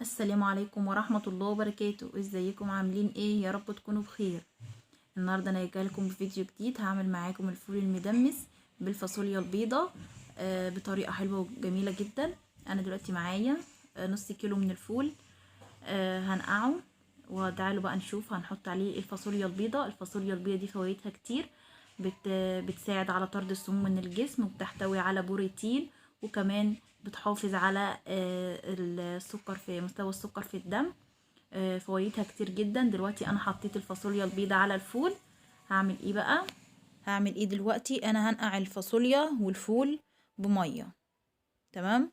السلام عليكم ورحمة الله وبركاته. ازيكم عاملين ايه؟ يا رب تكونوا بخير. النهارده انا جاية لكم بفيديو جديد، هعمل معاكم الفول المدمس بالفاصوليا البيضاء بطريقة حلوة وجميلة جدا. انا دلوقتي معايا نص كيلو من الفول، هنقعه وتعالوا بقى نشوف هنحط عليه الفاصوليا البيضاء. الفاصوليا البيضاء دي فوائدها كتير، بتساعد على طرد السموم من الجسم، وبتحتوي على بروتين، وكمان بتحافظ على السكر في مستوى السكر في الدم. فوائدها كتير جدا. دلوقتي انا حطيت الفاصوليا البيضاء على الفول. هعمل ايه بقى؟ هعمل ايه دلوقتي؟ انا هنقع الفاصوليا والفول بميه. تمام،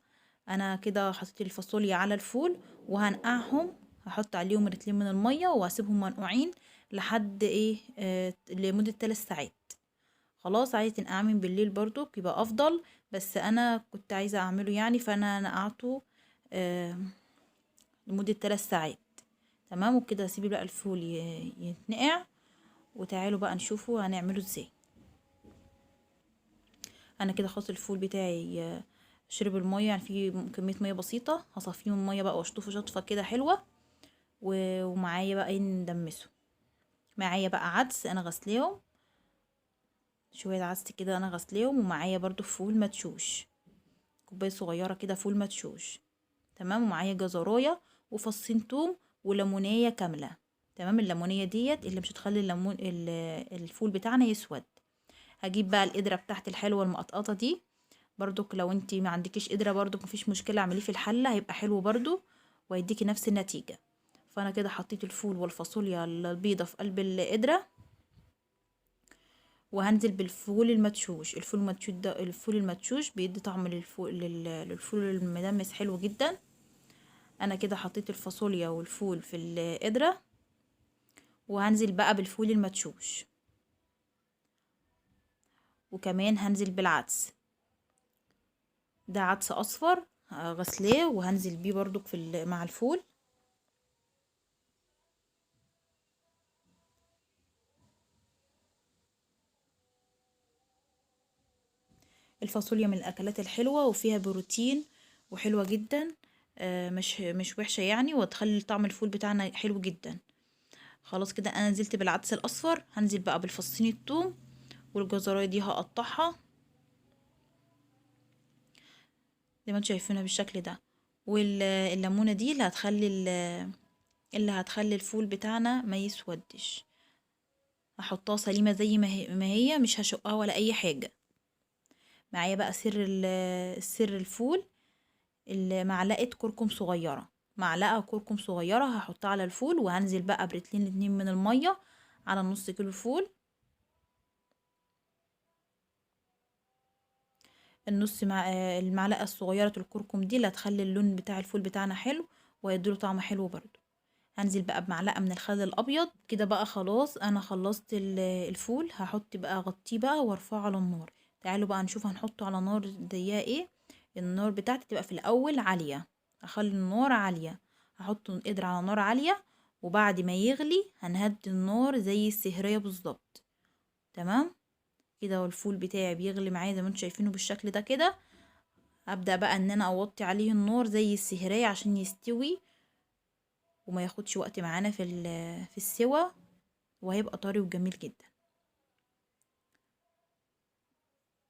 انا كده حطيت الفاصوليا على الفول وهنقعهم، هحط عليهم رتلين من المية وهسيبهم منقوعين لحد ايه، لمدة 3 ساعات. خلاص، عايزه تنقعيه من بالليل برضو يبقى افضل، بس انا كنت عايزه اعمله يعني، فانا نقعته لمدة 3 ساعات. تمام، وكده هسيب بقى الفول يتنقع، وتعالوا بقى نشوفه هنعمله ازاي. انا كده خلاص الفول بتاعي شرب المية، يعني فيه كمية مية بسيطة، هصفيه من المية بقى واشطفه شطفه كده حلوة، ومعايا بقى ايه ندمسه. معايا بقى عدس انا غسلاه، شوية عدس كده انا غسلاهم، ومعايا برضو فول مدشوش، كوباية صغيرة كده فول مدشوش. تمام، ومعايا جزرايه وفصين توم وليمونيه كاملة. تمام، الليمونيه ديت اللي مش هتخلي الفول بتاعنا يسود. هجيب بقى القدرة بتاعت الحلوة المقطقطه دي، برضو لو انتي ما عندكيش قدره برضو مفيش مشكلة، اعمليه في الحلة هيبقى حلو برضو وهيديكي نفس النتيجة. فانا كده حطيت الفول والفاصوليا البيضة في قلب القدرة، وهنزل بالفول المدشوش. الفول المدشوش ده، الفول المدشوش بيدي طعم للفول المدمس حلو جدا. انا كده حطيت الفاصوليا والفول في القدرة، وهنزل بقى بالفول المدشوش، وكمان هنزل بالعدس. ده عدس اصفر غسلاه وهنزل بيه برضو مع الفول. الفاصوليا من الاكلات الحلوة وفيها بروتين وحلوه جدا، مش وحشة يعني، وتخلي طعم الفول بتاعنا حلو جدا. خلاص كده انا نزلت بالعدس الاصفر، هنزل بقى بالفصين الثوم والجزرايه دي هقطعها زي ما انتم شايفينها بالشكل ده، والليمونه دي اللي هتخلي الفول بتاعنا ما يسودش. هحطها سليمة زي ما هي، مش هشقها ولا اي حاجة. معايا بقى سر الفول، معلقه كركم صغيرة، معلقه كركم صغيرة هحطها على الفول، وهنزل بقى برتلين 2 من المية على نص كيلو فول. النص مع المعلقة الصغيرة الكركم دي اللي هتخلي اللون بتاع الفول بتاعنا حلو وهيديله طعم حلو برضو. هنزل بقى بمعلقه من الخل الابيض. كده بقى خلاص انا خلصت الفول، هحط بقى اغطيه بقى وارفعه على النار. تعالوا بقى نشوف هنحطه على نار ضيقه ايه. النار بتاعتي تبقى في الاول عالية، اخلي النار عالية، هحط القدر على نار عالية، وبعد ما يغلي هنهدي النار زي السهريه بالظبط. تمام كده، والفول بتاعي بيغلي معايا زي ما انتم شايفينه بالشكل ده كده. هبدا بقى ان انا اوطي عليه النار زي السهريه عشان يستوي وما ياخدش وقت معانا في السوى، وهيبقى طري وجميل جدا.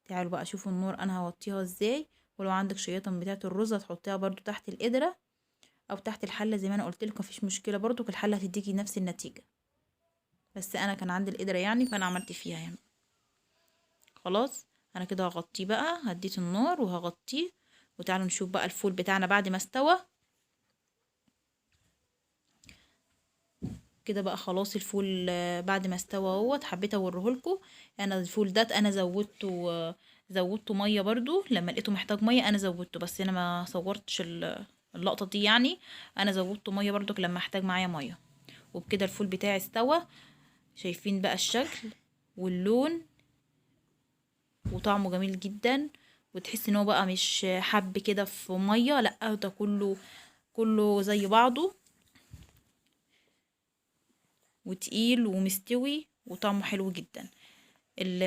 تعالوا بقى شوفوا النار انا هوطيها ازاي. ولو عندك شياطن بتاعه الرز هتحطيها برضو تحت القدرة او تحت الحلة زي ما انا قلت لكم، مفيش مشكلة، برضو الحلة هتديكي نفس النتيجة، بس انا كان عندي القدرة يعني فانا عملت فيها يعني. خلاص انا كده هغطيه بقى، هديت النار وهغطيه. وتعالوا نشوف بقى الفول بتاعنا بعد ما استوى كده بقى. خلاص الفول بعد ما استوى اهوت، حبيت اوريهولكوا. انا الفول ده انا زودته مية برضو، لما لقيته محتاج مية انا زودته، بس انا ما صورتش اللقطة دي يعني. انا زودته مية برضو لما احتاج معايا مية. وبكده الفول بتاعي استوى، شايفين بقى الشكل واللون وطعمه جميل جدا، وتحس ان هو بقى مش حب كده في مية، لا ده كله زي بعضه وتقيل ومستوي وطعمه حلو جدا.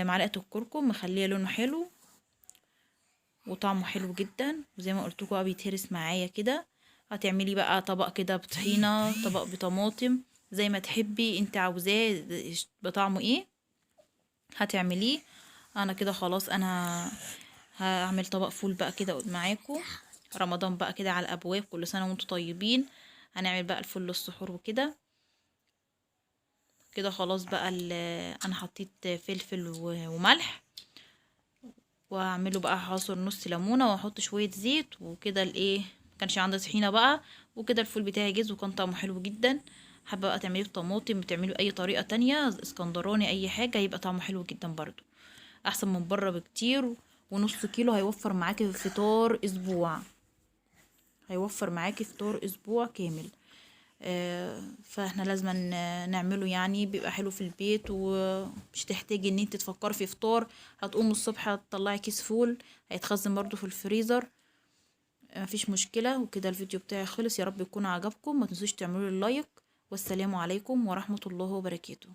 معلقه الكركم مخليه لونه حلو وطعمه حلو جدا، وزي ما قلت لكم بقى بيتهرس معايا كده. هتعملي بقى طبق كده بطحينه، طبق بطماطم، زي ما تحبي انت عاوزاه بطعمه ايه هتعمليه. انا كده خلاص انا هعمل طبق فول بقى كده معاكم. رمضان بقى كده على الابواب، كل سنة وانتم طيبين. هنعمل بقى الفول للسحور وكده. كده خلاص بقى انا حطيت فلفل وملح، واعمله بقى هعصر نص ليمونه واحط شوية زيت وكده. الايه ما كانش عندي طحينه بقى وكده. الفول بتاعي جز وكان طعمه حلو جدا. حابة بقى تعمليه بطماطم، بتعمليه باي طريقه تانية، اسكندراني، اي حاجة، يبقى طعمه حلو جدا برضو، احسن من بره بكتير. ونص كيلو هيوفر معاكي فطار اسبوع، هيوفر معاكي فطار اسبوع كامل. فاحنا لازم نعمله يعني، بيبقى حلو في البيت ومش تحتاجي ان انت تفكري في فطار. هتقوم الصبح هتطلعي كيس فول هيتخزن برضو في الفريزر، مفيش مشكلة. وكده الفيديو بتاعي خلص، يا رب يكون عجبكم. ما تنسوش تعملوا ال like، والسلام عليكم ورحمة الله وبركاته.